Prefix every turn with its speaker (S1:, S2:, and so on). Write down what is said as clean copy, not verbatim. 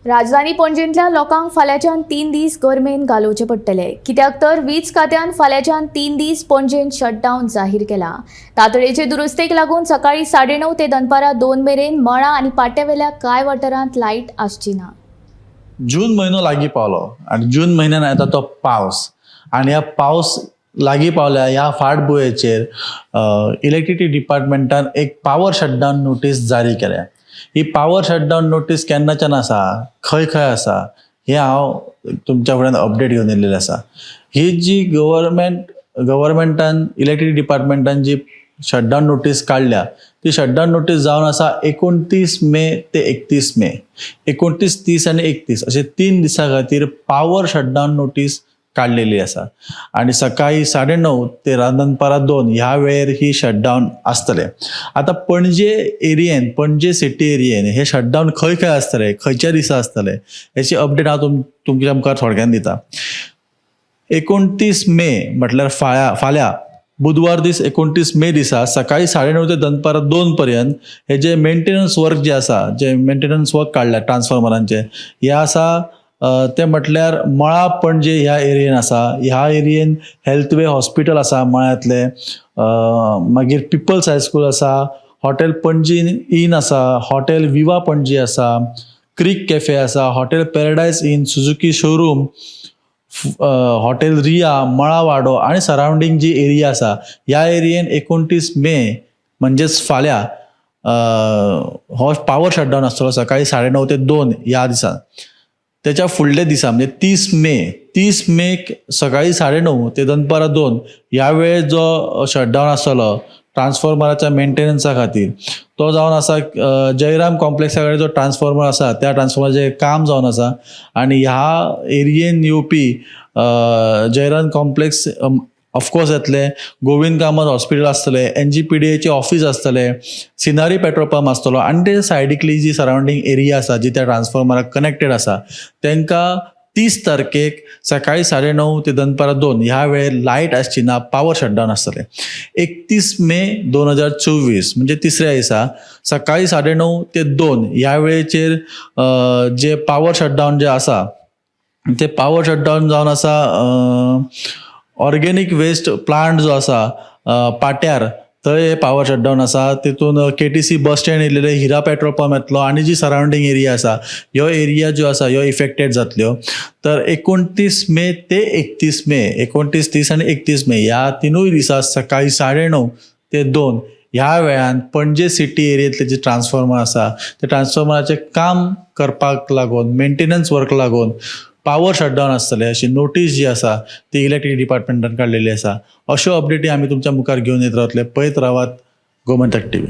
S1: राजधानी पणजेंतल्या लोकांक फाल्यांच्यान 3 दीस गरमेन घालोवचे पडटले, कित्याक तर वीज खात्यान फाल्यांच्यान 3 दीस पणजेंत शटडावन जाहीर केला. तातडेचे दुरुस्तेक लागून सकाळी 9:30 ते दनपारां 2 मेरेन मळा आनी पाट्यावेल्या कांय वाठारांत लायट आसची ना.
S2: जून म्हयनो लागीं पावलो आनी जून म्हयन्यान येता तो पावस आनी ह्या पावस लागीं पावल्या ह्या फाटभुंयेचेर इलेक्ट्रिसिटी डिपार्टमेंटान एक पावर शटडावन नोटीस जारी केल्या. ही पावर शटडावन नोटीस केन्नाच्यान आसा, खंय खंय आसा, हें हांव तुमच्या फुड्यान अपडेट घेवन येयल्लें आसा. ही जी गव्हर्मेंटान, इलेक्ट्रिसिटी डिपार्टमेंटान जी शटडावन नोटीस काडल्या, ती शटडावन नोटीस जावन आसा 29 मे ते 31 मे. 29, 30 आनी 31 अशे 3 दिसां खातीर पावर शटडावन नोटीस काडलेली आसा आनी सकाळी 9:30 ते दनपारां 2 ह्या वेळेर ही शटडावन आसतलें. आतां पणजे एरियेन, पणजे सिटी एरियेन हे शटडावन खंय खंय आसतले, खंयच्या दिसा आसतले, हेची अपडेट हांव तुमच्या मुखार थोडक्यान दिता. 29 मे म्हटल्यार फाल्यां बुधवार दीस, 29 मे दिसा सकाळी 9:30 ते दनपारां 2 पर्यंत हे जे मेंटेनन्स वर्क जे आसा, जे मेंटेनन्स वर्क काडल्या ट्रान्सफॉर्मरांचे, हे आसा ते म्हटल्यार मळा पणजे ह्या एरियेन आसा. ह्या एरियेन हेल्थवे हॉस्पिटल आसा मळ्यांतलें, मागीर पिपल्स हायस्कूल आसा, हॉटेल पणजी इन आसा, हॉटेल विवा पणजी आसा, क्रीक कॅफे आसा, hotel paradise in, Suzuki showroom, hotel Riya, मळावाडो आनी सरावंडींग जी एरिया आसा, ह्या एरियेन 29 मे म्हणजेच फाल्यां हो पावर शटडावन आसतलो सकाळी 9:30 ते 2 ह्या दिसा. त्याच्या फुडल्या दिसा म्हणजे 30 मे, 30 मेक सकाळी 9:30 ते दनपारां 2 ह्या वेळेर जो शटडावन आसतलो ट्रान्सफॉर्मराच्या मेंटेनन्सा खातीर, तो जावन आसा जयराम कॉम्प्लेक्सा कडेन जो ट्रान्सफॉर्मर आसा, त्या ट्रान्सफॉर्मराचें काम जावन आसा आनी ह्या एरियेन येवपी जयराम कॉम्प्लेक्स ऑफकोर्स येतलें, गोविंद कामत हॉस्पिटल आसतलें, एनजीपीडीएचें ऑफीस आसतलें, सिनारी पेट्रोल पंप आसतलो आनी ते सायडीकली जी सरावंडींग एरिया आसा, जी त्या ट्रान्सफॉर्मराक कनेक्टेड आसा, तांकां 30 तारखेक सकाळी 9:30 ते दनपारां 2 ह्या वेळेर लायट आसची ना, पावर शटडावन आसतलें. 31 मे 2024 म्हणजे तिसऱ्या दिसा सकाळी 9:30 ते 2 ह्या वेळेचेर जे पावर शटडावन जे आसा, ते पावर शटडावन जावन आसा ऑर्गेनीक वेस्ट प्लांट जो आसा पाट्यार, थंय हे पावर शटडावन आसा. तितून केटीसी बस स्टँड येयलेलें, हिरा पेट्रोल पंप येतलो आनी जी सरावंडींग एरिया आसा, ह्यो एरिया ज्यो आसा ह्यो इफेक्टेड जातल्यो. तर 29 मे ते 31 मे, 29, 30 आनी 31 मे ह्या तिनूय दिसा सकाळी 9:30 ते 2 ह्या वेळान पणजे सिटी एरियेंतले जे ट्रान्सफॉर्मर आसा, ते ट्रान्सफॉर्मराचें काम करपाक लागून, मेंटेनन्स वर्क लागून पावर शटडावन आसतलें, अशी नोटीस जी आसा ती इलेक्ट्रीक डिपार्टमेंटान काडलेली आसा. अश्यो अपडेटी आमी तुमच्या मुखार घेवन येत रावतले. पळयत रावात गोमंतक टीव्ही.